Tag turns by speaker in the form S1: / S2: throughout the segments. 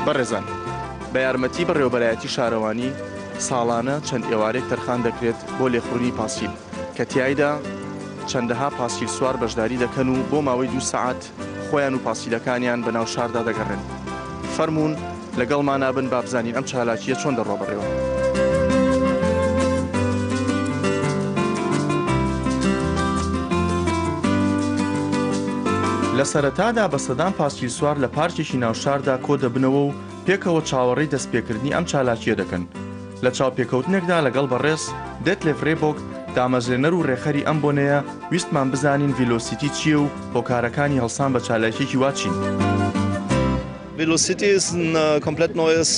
S1: بەڕێزان، بە یارمەتی بەڕێوەبەرایەتی شارەوانی ساڵانە چەند ئێوارێک تەرخان دەکرێت بۆ لێخوڕینی پاسکیل کە تیایدا چەندەها پاسکیل سوار بەشداری دەکەن و بۆ ماوەی دوو سەعات خۆیان و پاسکیلەکانیان بە ناو شاردا دەگەڕێن. فەرموون لەگەڵمانا بن با بزانین ئەم چالاکییە چۆن دەڕوا بەڕێوە. لە سەرەتادا بە سەدان پاسکیلسوار لە پارکێکی ناو شاردا کۆ دەبنەوە و پێکەوە چاوەڕێی دەستپێکردنی ئەم چالاکییە دەکەن. لە چاوپێکەوتنێکدا لەگەڵ بەڕێز دێتلێف رێبۆک، دامەزرێنەر و رێکخەری ئەم بۆنەیە، ویستمان بزانین ڤیلۆسیتی چییە و هۆکارەکانی هەڵسان بە چالاکییەکی وا چین؟
S2: Velocity ist ein komplett neues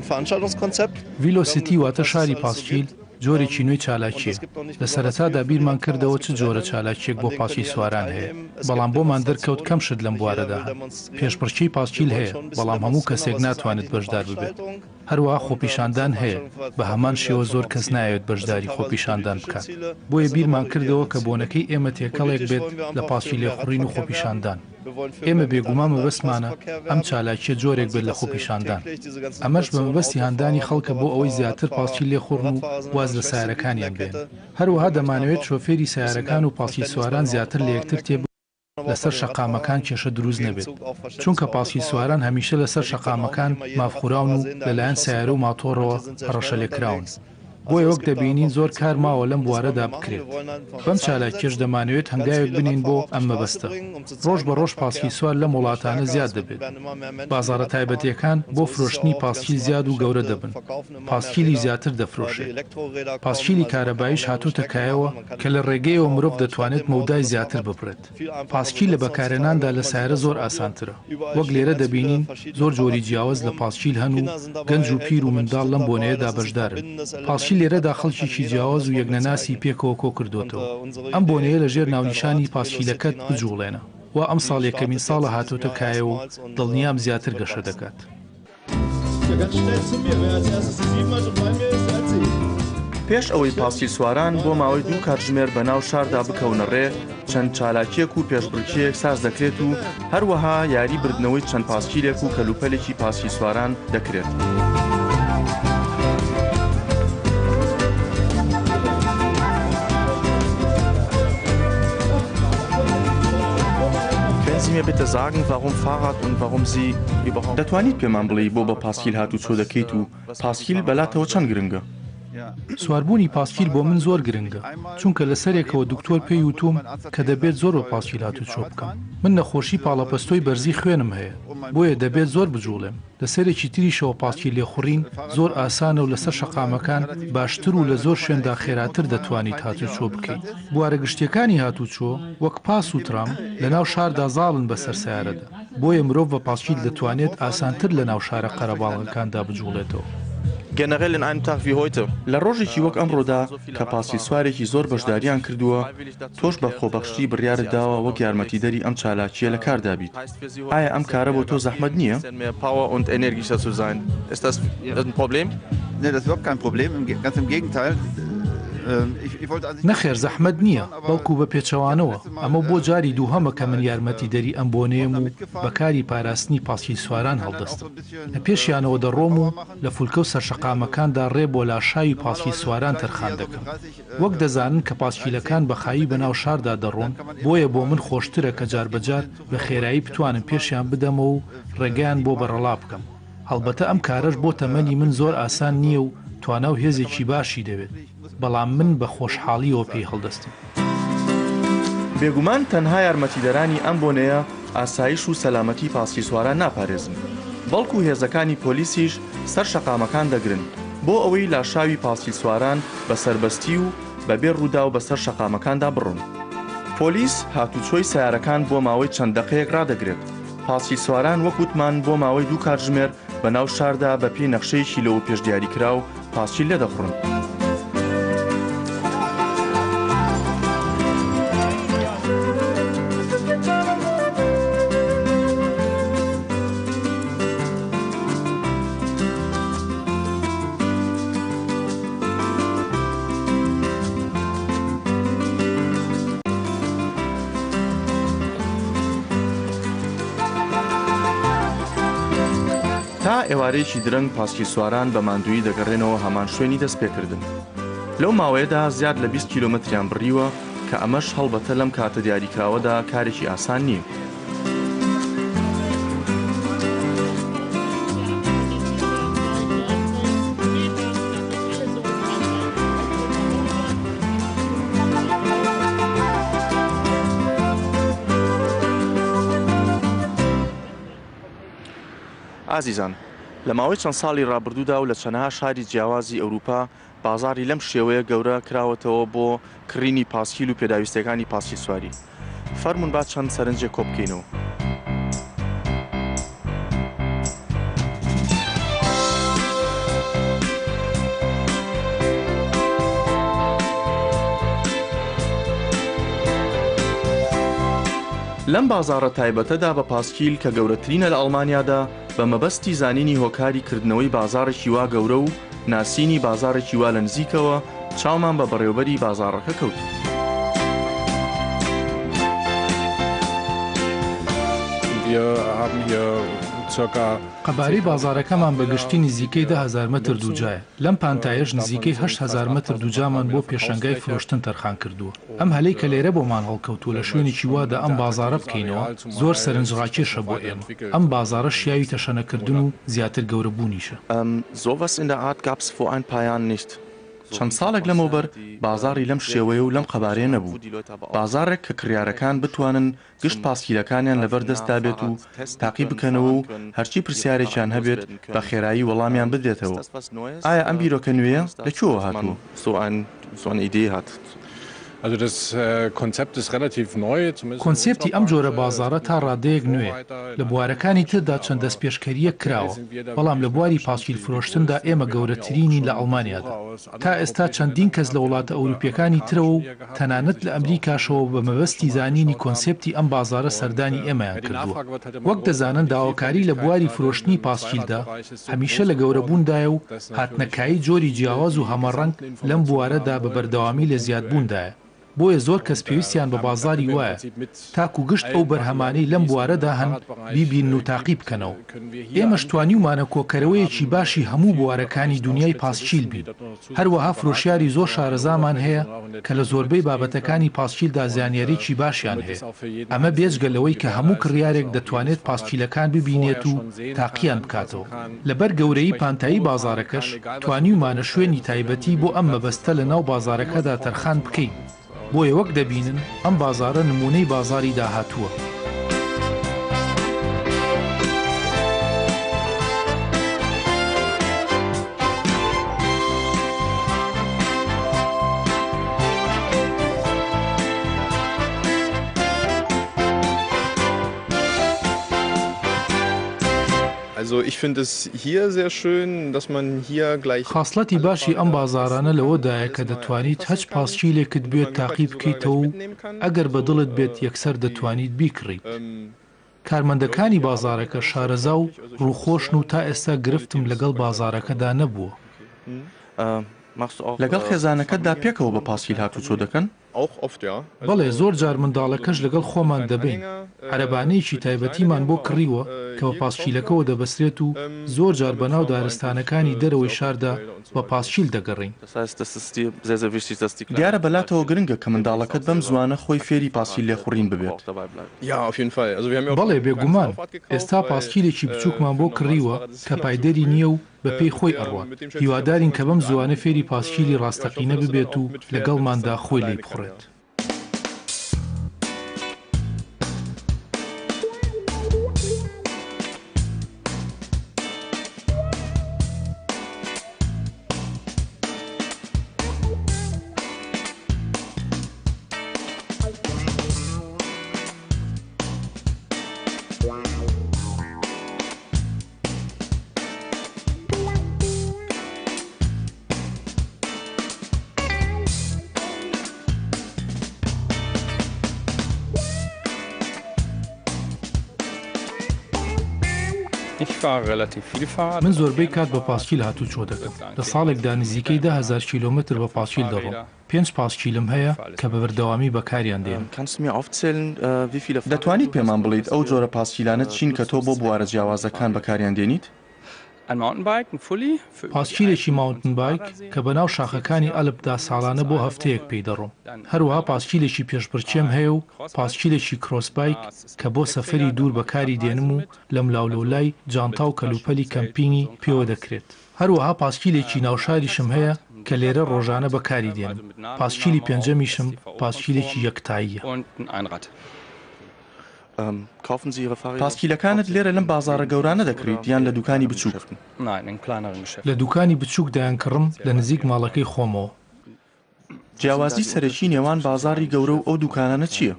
S2: Veranstaltungskonzept.
S3: ڤیلۆسیتی واتە شاری پاسکیل، جۆرێکی نوێی چالاکییە. لە سەرەتادا بیرمان کردەوە چ جۆرە چالاکییەک بۆ پاسکیل سواران هەیە، بەڵام بۆمان دەرکەوت کەم شت لەم بوارەدا هەن. پێشبڕکێی پاسکیل هەیە، بەڵام هەموو کەسێک ناتوانێت بەشدار ببێت. هەروەها خۆپیشاندان هەیە، بە هەمان شێوە زۆر کەس نایەوێت بەشداری خۆپیشاندان بکات. بۆیە بیرمان کردەوە کە بۆنەکەی ئێمە تێکەڵێک بێت لە پاسکیل لێخوڕین و خۆپیشاندان. ئێمە بێگومان مەبەستمانە ئەم چالاکییە جۆرێک بێت لە خۆپیشاندان. ئەمەش بە مەبەستی هاندانی خەڵکە بۆ ئەوەی زیاتر پاسکیل لێخوڕن و واز لە سەیارەکانیان بێنن. هەروەها دەمانەوێت شۆفێری سەیارەکان و پاسکیلسواران زیاتر لە یەکتر تێبگەن و لەسەر شەقامەکان کێشە دروست نەبێت. چونکە پاسکیلسواران هەمیشە لەسەر شەقامەکان مافخوراون و لەلایەن سەیارە و ماتۆڕەوە هەڕەشەلێکراون. بۆیە وەک دەبینین زۆر کار ماوە لەم بوارەدا بکرێت. بەم چالاکیەش دەمانەوێت هەنگاوێک بنێین بۆ ئەم مەبەستە. ڕۆژ بە ڕۆژ پاسکیل سوار لەم وڵاتانە زیاد دەبێت. بازاڕە تایبەتیەکان بۆ فرۆشتنی پاسکیل زیاد و گەورە دەبن. پاسکیلی زیاتر دەفرۆشێت. پاسکیلی کارەباییش هاتۆتە کایەوە کە لە ڕێگەیەوە مرۆڤ دەتوانێت مەودای زیاتر ببڕێت. پاسکیل لە بەکارهێناندا لە سەیارە زۆر ئاسانترە. وەک لێرە دەبینین زۆر جۆری جیاوز لە پاسکیل هەن و گەنج و پیر و منداڵ لەم بۆنەیەدا بەشدارن. پاسکیل لێرەدا خەڵکێکی جیاواز و یەکنەناسی پێکەوە کۆکردۆتەوە. ئەم بۆنەیە لە ژێر ناونیشانی پاسکیلەکەت بجوڵێنە وا ئەمساڵ یەکەمین ساڵە هاتۆتە کایەوە و دڵنیام زیاتر گەشە دەکات.
S1: پێش ئەوەی پاسکیلسواران بۆ ماوەی دوو کاتژمێر بە ناو شاردا بکەونە ڕێ، چەند چالاکییەک و پێشبڕکێیەک ساز دەکرێت و هەروەها یاری بردنەوەی چەند پاسکیلێک و کەلوپەلێکی پاسکیلسواران دەکرێت. دەتوانیت پێمان بڵێی بۆ بە پاسکیل هاتوچۆ دەکەیت و پاسکیل بەلاتەوە چەند گرنگە؟
S3: سواربوونی پاسکیل بۆ من زۆر گرنگە، چونکە لە سەرێکەوە دکتۆر پێی وتووم کە دەبێت زۆر بە پاسکیل هاتوچۆ بکەم. من نەخۆشی پاڵەپەستۆی بەرزی خوێنم هەیە، بۆیە دەبێت زۆر بجوڵێم. لە سەرێکی تریشەوە پاسکیل لێخوڕین زۆر ئاسانە و لەسەر شەقامەکان باشتر و لە زۆر شوێندا خێراتر دەتوانیت هاتوچۆ بکەیت. بوارە گشتییەکانی هاتوچۆ وەک پاس و ترام لەناو شاردا زاڵن بەسەر سەیارەدا. بۆیە مرۆڤ بە پاسکیل دەتوانێت ئاسانتر لە ناو شارە قەرەباڵغەکاندا بجوڵێتەوە.
S1: Generell in einem Tag wie heute. لە ڕۆژێکی وەک ئەمڕۆدا کە پاسکیلسوارێکی زۆر بەشداریان کردووە، تۆش بە خۆبەخشی بڕیارت داوە وەک یارمەتیدەری ئەم چالاکییە لە کاردا بیت. ئایا ئەم کارە بۆ تۆ زەحمەت نییە؟
S3: نەخێر زەحمەت نییە، بەڵکو بە پێچەوانەوە، ئەمە بۆ جاری دووهەمە کە من یارمەتیدەری ئەم بۆنەیەم و بە کاری پاراستنی پاسکیلسواران هەڵدەستم. لە پێشیانەوە دەڕۆم و لە فولکە و سەرشەقامەکاندا ڕێ بۆ لاشاوی پاسکیلسواران تەرخان دەکەم. وەک دەزانن کە پاسکیلەکان بە خاوی بەناو شاردا دەڕۆن، بۆیە بۆ من خۆشترە کە جاربەجار بە خێرایی بتوانم پێشیان بدەمەوە و ڕێگەیان بۆ بەرەڵا بکەم. هەڵبەتە ئەم کارەش بۆ تەمەنی من زۆر ئاسان نییە و توانا و هێزێکی باشی دەوێت، بەڵام من بە خۆشحاڵییەوە پێی هەڵدەستم.
S1: بێگومان تەنها یارمەتیدەرانی ئەم بۆنەیە ئاسایش و سەلامەتی پاسکیلسواران ناپارێزن، بەڵکو هێزەکانی پۆلیسیش سەر شەقامەکان دەگرن بۆ ئەوەی لاشاوی پاسکیلسواران بە سەربەستی و بەبێ ڕووداو بەسەر شەقامەکاندا بڕۆن. پۆلیس هاتوچۆی سەیارەکان بۆ ماوەی چەند دەقەیەک ڕادەگرێت، پاسکیلسواران وەک وتمان بۆ ماوەی دوو کاتژمێر بەناو شاردا بەپێی نەخشەیەکی لەوەپێش دیاریکراو پاسکیل لێدەخوڕن. تا ئێوارەیەکی درەنگ پاسکیلسواران بە ماندوویی دەگەڕێنەوە هەمان شوێنی دەستپێکردن. لەو ماوەیەدا زیاد لە 20 کیلۆمەتریان بڕیوە کە ئەمەش هەڵبەتە لەم کاتە دیاریکراوەدا کارێکی ئاسان نییە. ئازیزان لە ماوەی چەند ساڵی ڕابردوودا و لە چەنەها شاری جیاوازی ئەوروپا بازاڕی لەم شێوەیە گەورە کراوەتەوە بۆ کڕینی پاسکیل و پێداویستیەکانی پاسکیل سواری. فەرموون با چەند سەرنجێک کۆ بکەینەوە. لەم بازاڕە تایبەتەدا بە پاسکیل کە گەورەترینە لە ئەڵمانیادا، بە مەبەستی زانینی هۆکاری کردنەوەی بازاڕێکی وا گەورە و ناسینی بازاڕێکی وا لە نزیکەوە، چاومان بە بەڕێوەبەری بازاڕەکە کەوت.
S3: قەبارەی بازاڕەکەمان بە گشتی نزیکەی 10,000 مەتر دووجایە، لەم پانتایەش نزیکەی 8,000 مەتر دووجامان بۆ پێشەنگای فرۆشتن تەرخان کردووە. ئەم هەلەی کە لێرە بۆمان هەڵکەوتووە لە شوێنێکی وادا ئەم بازاڕە بکەینەوە زۆر سەرنجڕاکێشە بۆ ئێمە. ئەم بازاڕە شیاوی تەشەنەکردن و زیاتر گەورەبوونیشە.
S1: Sowas in der Art gab's vor ein paar Jahren nicht. چەند ساڵێک لەمەوبەر بازاڕی لەم شێوەیە و لەم قەبارەیە نەبوو. بازاڕێک کە کڕیارەکان بتوانن گشت پاسکیلەکانیان لەبەر دەستدا بێت و تاقی بکەنەوە و هەرچی پرسیارێکیان هەبێت بە خێرایی وەڵامیان بدرێتەوە. ئایا ئەم بیرۆکە نوێیە لە کوێوە هاتووە؟
S3: کۆنسێپتی ئەم جۆرە بازاڕە تا ڕادەیەک نوێیە. لە بوارەکانی تردا چەند دەستپێشکەرییەک کراوە، بەڵام لە بواری پاسکیل فرۆشتندا ئێمە گەورەترینین لە ئەڵمانیادا. تا ئێستا چەندین کەس لە وڵاتە ئەوروپییەکانی ترەوە و تەنانەت لە ئەمریکاشەوە بە مەبەستی زانینی کۆنسێپتی ئەم بازاڕە سەردانی ئێمەیان کردووە. وەک دەزانن داواکاری لە بواری فرۆشتنی پاسکیلدا هەمیشە لە گەورەبووندایە و هاتنەکایەی جۆری جیاواز و هەمەڕەنگ لەم بوارەدا بە بەردەوامی لە زیادبووندایە. بۆیە زۆر کەس پێویستیان بە بازاڕی وایە تاکو گشت ئەو بەرهەمانەی لەم بوارەدا هەن بیبینن و تاقی بکەنەوە. ئێمەش توانیومانە کۆکەرەوەیەکی باشی هەموو بوارەکانی دونیای پاسکیل بین. هەروەها فرۆشیاری زۆر شارەزامان هەیە کە لە زۆربەی بابەتەکانی پاسکیلدا زانیاریی باشیان هەیە. ئەمە بێجگە لەوەی کە هەموو کڕیارێک دەتوانێت پاسکیلەکان ببینێت و تاقییان بکاتەوە. لەبەر گەورەیی پانتایی بازاڕەکەش، توانیومانە شوێنی تایبەتی بۆ ئەم مەبەستە لەناو بازاڕەکەدا تەرخان بکەین. بۆیە وەک دەبینن ئەم بازاڕە نموونەی بازاڕی داهاتووە. خەسڵەتی باشی ئەم بازاڕانە لەوەدایە کە دەتوانیت هەچ پاسکیلێکت بوێت تاقی بکەیتەوە و ئەگەر بە دڵت بێت یەکسەر دەتوانیت بیکڕیت. کارمەندەکانی بازاڕەکە شارەزا و ڕووخۆشن و تا ئێستا گرفتم لەگەڵ بازاڕەکەدا نەبووە.
S1: لەگەڵ خێزانەکەتدا پێکەوە بە پاسکیل هاتوچۆ دەکەن؟
S3: بەڵێ، زۆر جار منداڵەکەش لەگەڵ خۆمان دەبەین. عەرەبانەیەکی تایبەتیمان بۆ کڕیوە کە بە پاسکیلەکەوە دەبەسترێت و زۆر جار بەناو دارستانەکانی دەرەوەی شاردا بە پاسکیل دەگەڕێین.
S1: دیارە بەلاتەوە گرنگە کە منداڵەکەت بەم زووانە خۆی فێری پاسکیل لێخوڕین ببێت.
S3: بەڵێ، بێگومان. ئێستا پاسکیلێکی بچووکمان بۆ کڕیوە کە پایدەری نییە و بە پێی خۆی ئەڕوات، هیوادارین کە بەم زووانە فێری پاسکیلی ڕاستەقینە ببێت و لەگەڵماندا خۆی لێی بخوڕێت. من زۆربەی کات بە پاسکیل هاتووچۆ دەکەم. لە ساڵێکدا نزیکەی 10,000 کیلۆمەتر بە پاسکیل دەڕۆم. پێنج پاسکیلم هەیە کە بە بەردەوامی بەکاریان دێنم.
S1: دەتوانیت پێمان بڵێیت ئەو جۆرە پاسکیلانە چین کە تۆ بۆ بوارە جیاوازەکان بەکاریان دێنیت؟
S3: پاسکیلێکی ماونتن بایک کە بەناو شاخەکانی ئەلپدا ساڵانە بۆ هەفتەیەک پێی دەڕۆم. هەروەها پاسکیلێکی پێشبڕکێم هەیە و پاسکیلێکی کرۆس بایک کە بۆ سەفەری دوور بەکاری دێنم و لەملاولەولای جانتا و کەلوپەلی کەمپینگی پێوە دەکرێت. هەروەها پاسکیلێکی ناوشاریشم هەیە کە لێرە ڕۆژانە بەکاری دێنم. پاسکیلی پێنجەمیشم پاسکیلێکی یەک تاییە.
S1: پاسکیلەکانت لێرە لەم بازاڕە گەورانە دەکڕیت یان لە دوکانی بچووک؟
S3: لە دوکانی بچووک دەیانکڕم لە نزیک ماڵەکەی خۆمەوە.
S1: جیاوازی سەرەکی نێوان بازاڕی گەورە و ئەو دوکانانە چییە؟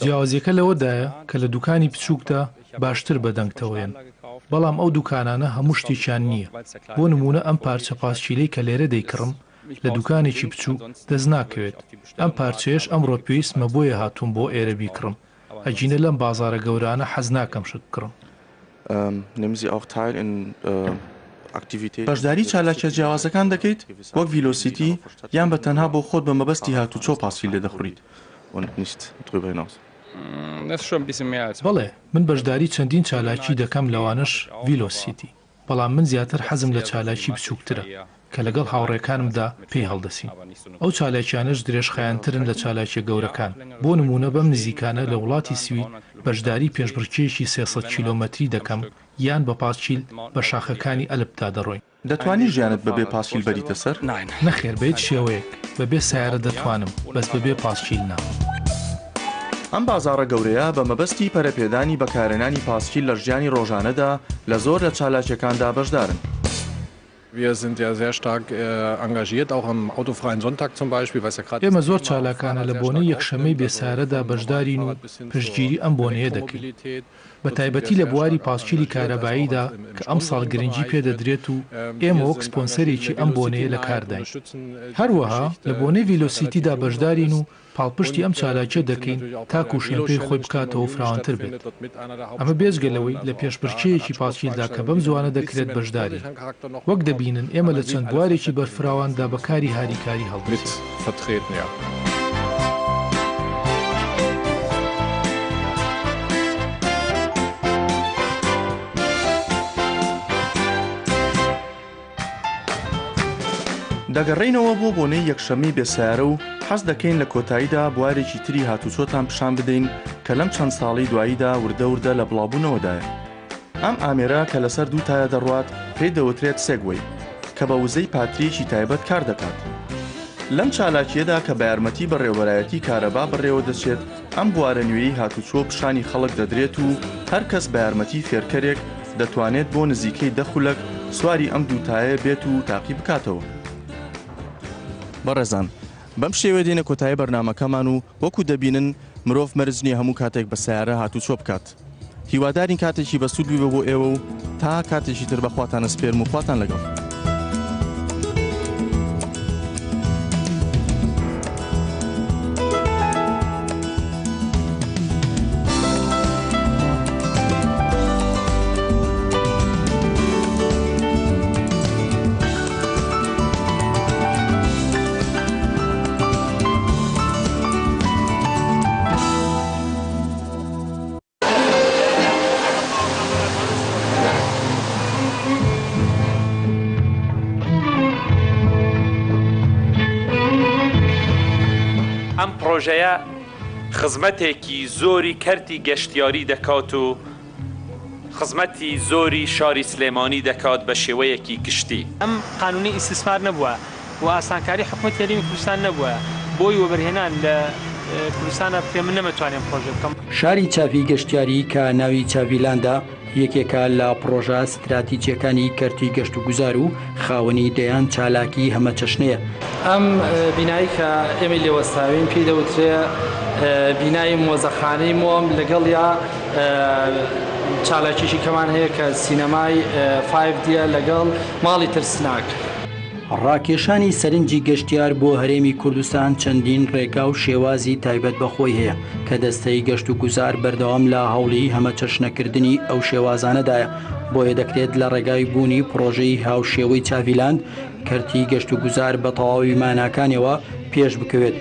S3: جیاوازیەکە لەوەدایە کە لە دوکانی بچووکدا باشتر بەدەنگتەوەیەن، بەڵام ئەو دوکانانە هەموو شتێکیان نییە، بۆ نموونە ئەم پارچە پاسکیلەی کە لێرە دەیکڕم لە دوکانێکی بچووک دەست ناکەوێت، ئەم پارچەیەش ئەمڕۆ پێویستمە بۆیە هاتووم بۆ ئێرە بیکڕم، ئەگینە لەم بازاڕە گەورانە حەز ناکەم شت بکڕم.
S1: بەشداری چالاکیە جیاوازەکان دەکەیت وەک ڤیلۆسیتی یان بە تەنها بۆ خۆت بە مەبەستی هاتوچۆ پاسکیل لێدەخوڕیت؟
S3: بەڵێ، من بەشداری چەندین چالاکی دەکەم لەوانەش ڤیلۆسیتی. بەڵام من زیاتر حەزم لە چالاکی بچووکترە کە لەگەڵ هاوڕێکانمدا پێی هەڵدەسین. ئەو چالاکیانەش درێژخایەنترن لە چالاکیە گەورەکان، بۆ نموونە بەم نزیکانە لە وڵاتی سوید بەشداری پێشبڕکێیەکی 300 کیلۆمەتری دەکەم یان بە پاسکیل بە شاخەکانی ئەلپدا دەڕۆین.
S1: دەتوانی ژیانت بەبێ پاسکیل بەریتە سەر؟
S3: نەخێر بە هیچ شێوەیەک، بەبێ سەیارە دەتوانم، بەس بەبێ پاسکیل نا.
S1: ئەم بازاڕە گەورەیە بە مەبەستی پەرەپێدانی بەکارهێنانی پاسکیل لە ژیانی ڕۆژانەدا لە زۆر لە چالاکییەکاندا بەشدارن.
S3: ئێمە زۆر چالاکانە لە بۆنەی یەکشەممەی بێ سەیارەدا بەشدارین و پشتگیری ئەم بۆنەیە دەکەین. بە تایبەتی لە بواری پاسکیلی کارەباییدا کە ئەمساڵ گرنگی پێدەدرێت و ئێمە وەک سپۆنسەرێکی ئەم بۆنەیە لە کارداین. هەروەها لە بۆنەی ڤیلۆسیتیدا بەشدارین و پاڵپشتی ئەم چالاکیە دەکەین تاکو شوێنپێی خۆی بکاتەوە و فراوانتر بێت. ئەمە بێجگە لەوەی لە پێشبڕکێیەکی پاسکیلدا کە بەم زووانە دەکرێت بەشدارین. وەک دەبینن ئێمە لە چەند بوارێکی بەرفراواندا بە کاری هاریکاری هەڵدەسین.
S1: دەگەڕێینەوە بۆ بۆنەی یەکشەممەی بێ سەیارە و حەز دەکەین لە کۆتاییدا بوارێکی تری هاتوچۆتان پیشان بدەین کە لەم چەند ساڵەی دواییدا وردە وردە لە بڵاوبوونەوەدایە. ئەم ئامێرە کە لەسەر دوو تایە دەڕوات پێی دەوترێت سێگوەی کە بە وزەی پاترییەکی تایبەت کار دەکات. لەم چالاکییەدا کە بە یارمەتی بەڕێوەبەرایەتی کارەبا بەڕێوە دەچێت ئەم بوارە نوێی هاتوچۆ پیشانی خەڵک دەدرێت و هەر کەس بە یارمەتی فێرکەرێک دەتوانێت بۆ نزیکەی دە خولەک سواری ئەم دوو تایەیە بێت و تاقی بکاتەوە. بەڕێزان بەم شێوەیە دێینە کۆتایی بەرنامەکەمان و وەکو دەبینن مرۆڤ مەرج نییە هەموو کاتێک بە سەیارە هاتوچۆ بکات. هیوادارین کاتێکی بەسوود بووبێ بۆ ئێوە و تا کاتێکی تر بە خواتان ئەسپێرم و خواتان لەگەڵ.
S4: ئەم پڕۆژەیە خزمەتێکی زۆری کەرتی گەشتیاری دەکات و خزمەتی زۆری شاری سلێمانی دەکات بە شێوەیەکی گشتی.
S5: ئەم قانونەی ئیستیسمار نەبوایە و ئاسانکاری حکومەتی هەرێمی کوردستان نەبوایە بۆی وەبەرهێنان لە کوردستانا بکرێت من نەمەتوانی ئەم پڕۆژەیە بکەم.
S6: شاری چاڤی گەشتیاری کە ناوی چاڤیلاندە یەکێکە لە پڕۆژە ستراتیجییەکانی کەرتی گەشتوگوزار و خاوەنی دەیان چالاکی هەمەچەشنەیە.
S5: ئەم بینایەی کە ئێمەی لێ وەستاوین پێی دەوترێ بینای مۆزەخانەی مۆم، لەگەڵیا چالاکیی کەمان هەیە کە سینەمای فایڤ دیە لەگەڵ ماڵی ترسناک.
S6: ڕاکێشانی سەرنجی گەشتیار بۆ هەرێمی کوردستان چەندین ڕێگا و شێوازی تایبەت بە خۆی هەیە کە دەستەی گەشتوگوزار بەردەوام لە هەوڵی هەمەچەشنەکردنی ئەو شێوازانەدایە، بۆیە دەکرێت لە ڕێگای بوونی پڕۆژەی هاوشێوەی چاڤیلاند کەرتی گەشتوگوزار بە تەواوی ماناکانیەوە پێش بکەوێت.